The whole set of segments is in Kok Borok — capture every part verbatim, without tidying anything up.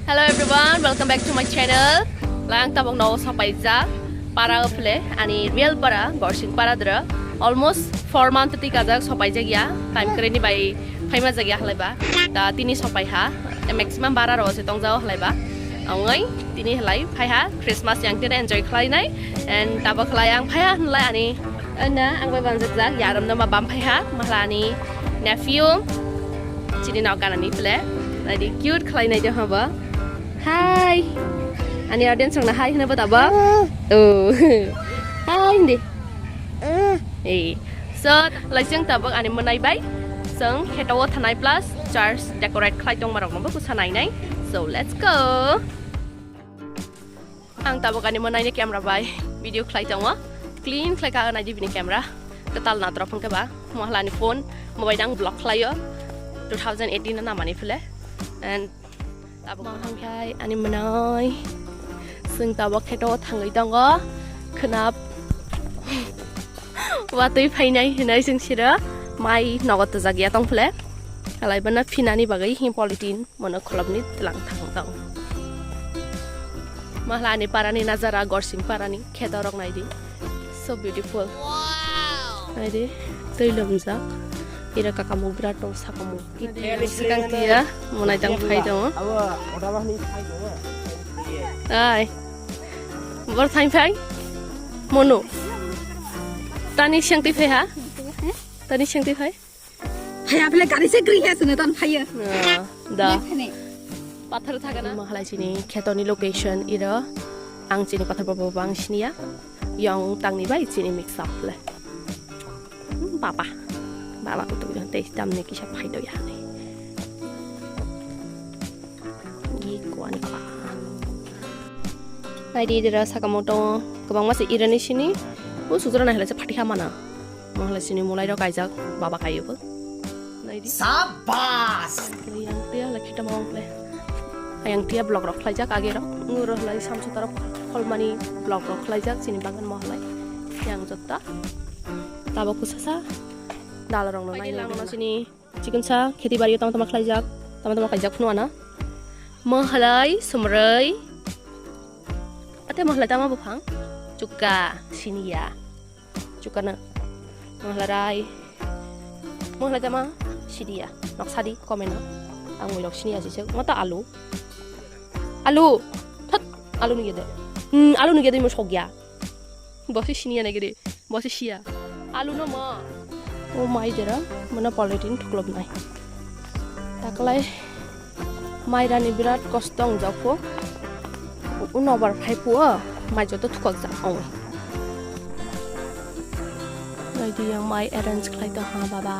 Hello everyone, welcome back to my channel. Lang tabok no sopaijak para o phle ani real para Gorsing para dra. Almost four month ti kajak sopaijak ya. Time kre ni bai phaima jak ya halai ba. Ta tini sopai ha. Maximum bara ro se tong jao halai ba. Ongoi tini halai phai ha Christmas yang tini enjoy khlai nai. And tabok halai ang phai ha halai ani. Ana ang bai banjak jak yaram no ma bam phai ha mahalani nephew. Chini nok ganani phle. Naidi cute khlai nai de haba. Hi. Ani audience rokna hi hwnwi bo tabok. Oh. Hi hindi. Eh. So, laising tabok ani mwnai bai. Song kheto o thanai plus church decorate khlai tong marok no bo kusa nai nai. So, let's go. Ang tabok ani mwnai ni camera bai video khlai tongo. Clean khlai ka nai di bini camera. Kwtal na drop hwnkhe ba. Mahalani phone, mobile dang block khlaio. Two thousand eighteen na namani phile. And tabok ma hangkhai ani mwnai. Sing tabok kheto thangwi tongo. Khnap. Watwi phainai hinai sing sira. Mai nogo tujak ya tong phile. Alai bana phinani bagwi hi polythene. Mono kholopni tlang thang tong. Mahalani parani najara Gorsing parani kheto rok naidi. So beautiful. Naidi twi lomjak. Ira kakamuk birat tong sakamuk. Swkang tiya monai tang phai tongo. Ai. Bor thain phai. Mono. Tani sengti phai ha? Tani sengti phai? Hai, apele gari se gri he sene tan phaiyo. Ah, da. Pathar thagana. Mahalai chini khetoni location iro. Ang chini pathar babo bang sinia. Yong tangni bai chini mix up le. Hmm, baba. Baba kutu yang teh tamne kisa phaido ya ne. Gi kuani pa. Naidi dira saka moto kwbangma se irani sini. O sujura nai halai se phatikha mana. Mahalai sini mulai rok kaijak, baba kaio bo. Naidi. Sabas! Yang tia halai khita mawang ple. Yang tia block rok khlaijak age rok. Nguro halai samsa tarok kholmani block rok khlaijak sini bangan mahalai. Yang jotta. Tabo kusasa. Dal rok no nai langno sini. Chikon sa kheti bari tama tama khlaijak. Tama tama kaijak phunu ana. Mahalai sumrei. Ate mahalai tama buphang. Chuka siniya. Chukana. Mahalai. Mahalai tama sidiya. Nok sadi komeno. Ang mulok siniya sisek. Mata alu. Alu. Thot. Alu nugede. Hmm, alu nugede mo sogya. Bosi siniya nai gede. Bosi siya. Alu no ma. O mai jera. Mana polythene thuklop nai. Taklai. Mairani birat kosto wng jak pho. Uno bar phai phuo, mai joto thukak jak ong. Naidi yang mai arrange khlai tong ha baba.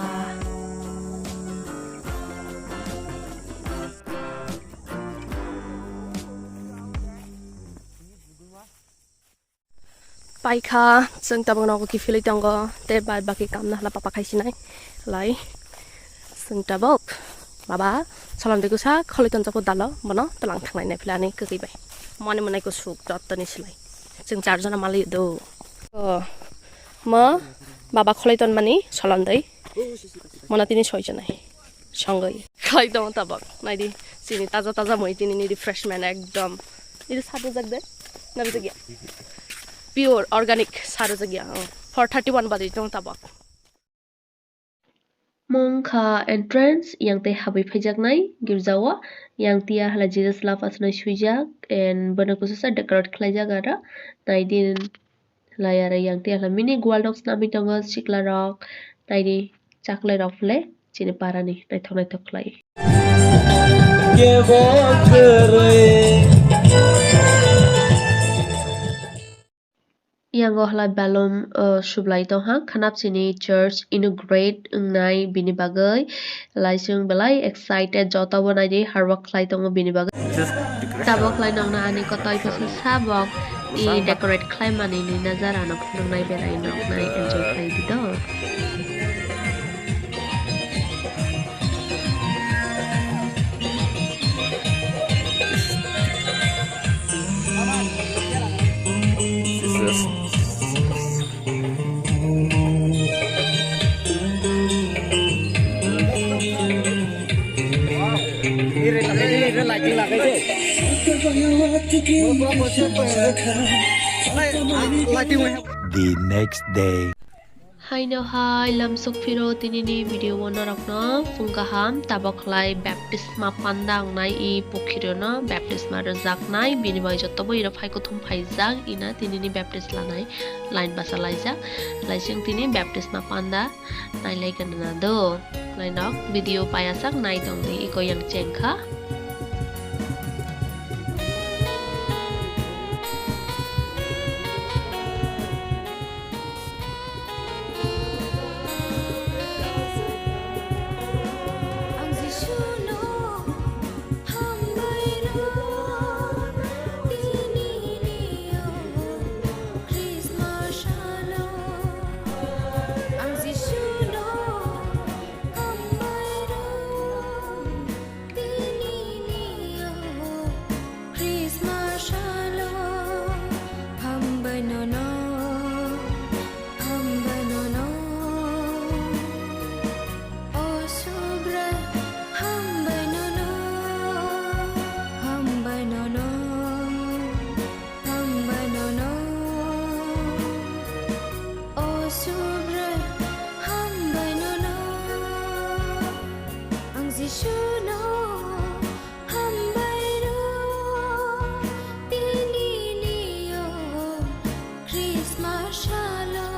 Paikha, chwng tabuk nogo kiphilwi tongo, tei bai baki kamna hla papa khai sinai lai. Chwng tabuk, baba, solom de kusa kholoi tonjak dalo, bono tlang thanglai nai philani kwkwi bai. Mani mwnai kusuk jottoni silai. Chwng char jona mali do. O, mo, baba kholoi tonmani solom dei. Mono tini soi jonai. Songwi. Khlai tongo tabok. Naidi. Chini taja taja moi tini ni refreshment ekdom. Ini sadu jak de. Nabi jak ya. Pure organic sadu jak ya. Oh. Four thirty one baji tongo tabok. Mongkha entrance yang tei habwi phaijaknai girjao. Yang tia hala Jesus love asnai suijak and bono kususa decorate khlaijak aro. Naidi. Lai aro yang tei hala mini gwal rok snamwi tongo sikla rok, naidi chaklai rok le chini para ni naithok naithok khlai. Yang o hala balloon, uh, sublai tongha khanap chini church inaugurate wngnai bini bagwi laising belai excited joto bo naidi hard work khlai tongo bini bagwi. Tabok lai nokna ani kotoi khe sa bok. I decorate khlai mani ni nazara no phunuknai berai noknai enjoy khlai di do. The next day. Haino hai lamsok phiro tinini video o norokno phung kaham, tabok khlai baptisma panda wngnai i pukhiriono baptisma rwjaknai, bini bai jotobo iro phai kuthum phaijak ina tinini baptis lanai line basa laijak, laising tini baptisma panda. Nailai gana do. Nainok video payasak nai tongdi iko yang chengkha. O Subrai, hambai nono, hambai nono, hambai nono. O Subrai, hambai nono, ang Jisuno. Hambai rw tinini o Christmas salo.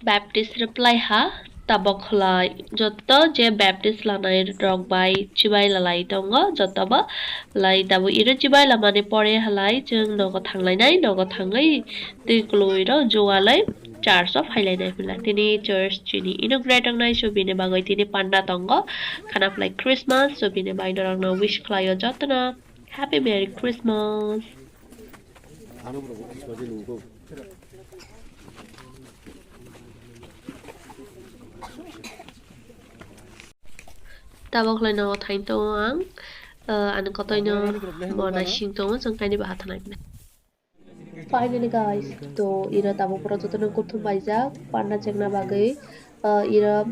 Baptist reply ha, tabok khlai, jotto je Baptist lanai rok bai chibai lalai tongo, jotto bo lai tabuk iro chibai lamani pore halai chwng nogo thanglainai, nogo thangwi twi kwlwi rok jugalai church o phailainai pila. Tini church chini inaugurate wngnai, so bini bagwi tini panda tongo, khana phlai Christmas, so bini bai norokno wish khlaio jottono Happy Merry Christmas. Tabok lai no thain tongo ang, ah, ani kotoi no bo naising tongo, chwng kaini baha thanai. Finally guys, to ira tabok pura jotono kuthum baijak, panda chengna bagwi, ah, ira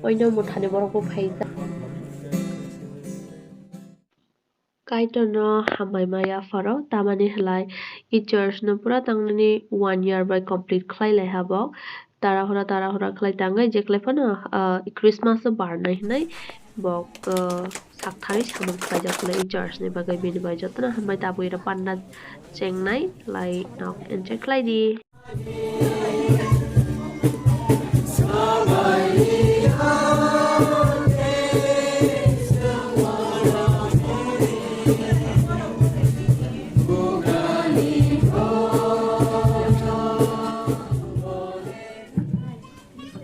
oino muthani borok bo phaijak. Kaitorno hambai ma yapharo, tamani halai i church no pura tangnani one year bai complete khlai lai ha bo. Tarahura, tarahura khlai tangwi je khlai phano, ah, Christmas o barnai hinwi bo, ah, saktharwi samung khlaijak khlai i church ni bagwi, bini bai jotono hambai tabwi rw panda chengnai lai nok enjoy khlai di.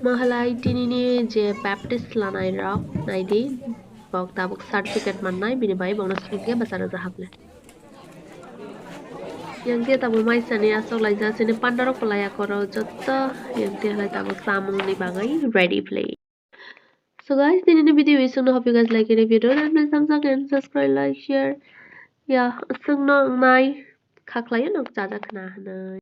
Mahalai tinini je Baptist lanai rok naidi, bok tabuk certificate mannai, bini bai bokno songkhe bachara jahap le. Yang khe tabuk maisani aswk laijak, chini pandarok kwlai akorok jotto yang khe halai tabuk chamungni bagwi ready phlai. So guys, tinini video isukno hope you guys like ini video, and please thumbs up and subscribe, like, share. Ya, aswkno wngnai kha khlaio nok chajak khna hinwi.